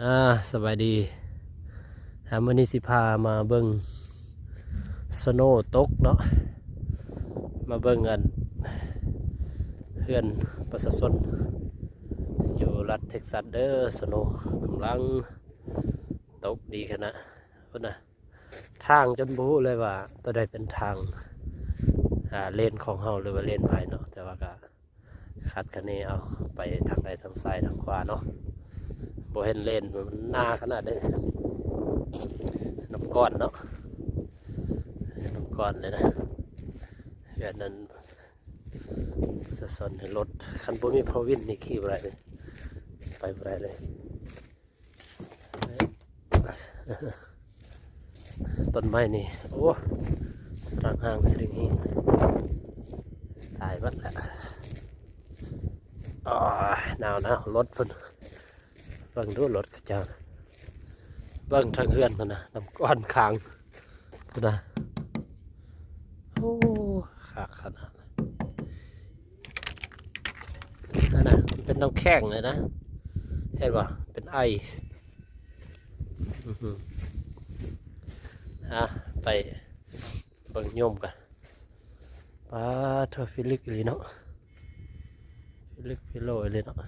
ອ່າ ສະບາຍດີ. ອ່າ ມື້ນີ້ຊິພາມາເບິ່ງສະໂນຕົກເນາະ, ມາເບິ່ງອັນເຮືອນປະຊາຊົນຢູ່ລັດເທັກຊັສເດີ. ສະໂນກຳລັງຕົກດີຂະໜາດ ພຸ້ນນະ. ທາງຈົນບໍ່ຮູ້ເລີຍວ່າໂຕໃດເປັນທາງ ອ່າ ເລນຂອງເຮົາ ຫຼືວ່າເລນໃຜເນາະ, ແຕ່ວ່າກະຄາດຄະເນເອົາ ໄປທາງໃດ ທາງຊ້າຍທາງຂວາເນາະ. ບໍ່ເຫັນເລນ ມັນໜາຂະໜາດໃດ. ນ້ຳກ້ອນເນາະ ນ້ຳກ້ອນເລີຍນະ. ເຮືອນນັ້ນປະຊາຊົນໃຫ້ລົດ, ຄັນບໍ່ມີພໍ່ວິນນີ້ຂີ່ບໍ່ໄດ້ເລີຍ ໄປບໍ່ໄດ້ເລີຍ. ຕົ້ນໄມ້ນີ້ ໂອ້ ສະຫຼັງຫາງສະລິງຫີນ ຕາຍໝົດລະ. ໂອ້ຍ ໜາວໆ ລົດເພິ່ນ ເບິ່ງດູລົດເຂົາເຈົ້າ, ເບິ່ງທາງເຮືອນພຸ້ນນະ ນ້ຳກ້ອນຄ້າງ. ພຸ້ນນະ ໂອ້ ຄັກຂະໜາດ. ອັນນະ ມັນເປັນນ້ຳແຂງເລີຍນະ ເຫັນບໍ່ ເປັນໄອ. ອື ອ່ະ ໄປເບິ່ງໂຍມກັນ. ປາໂທ ພິລຶກອີ່ຫຼີເນາະ ພິລຶກພິໂລອີ່ຫຼີເນາະ.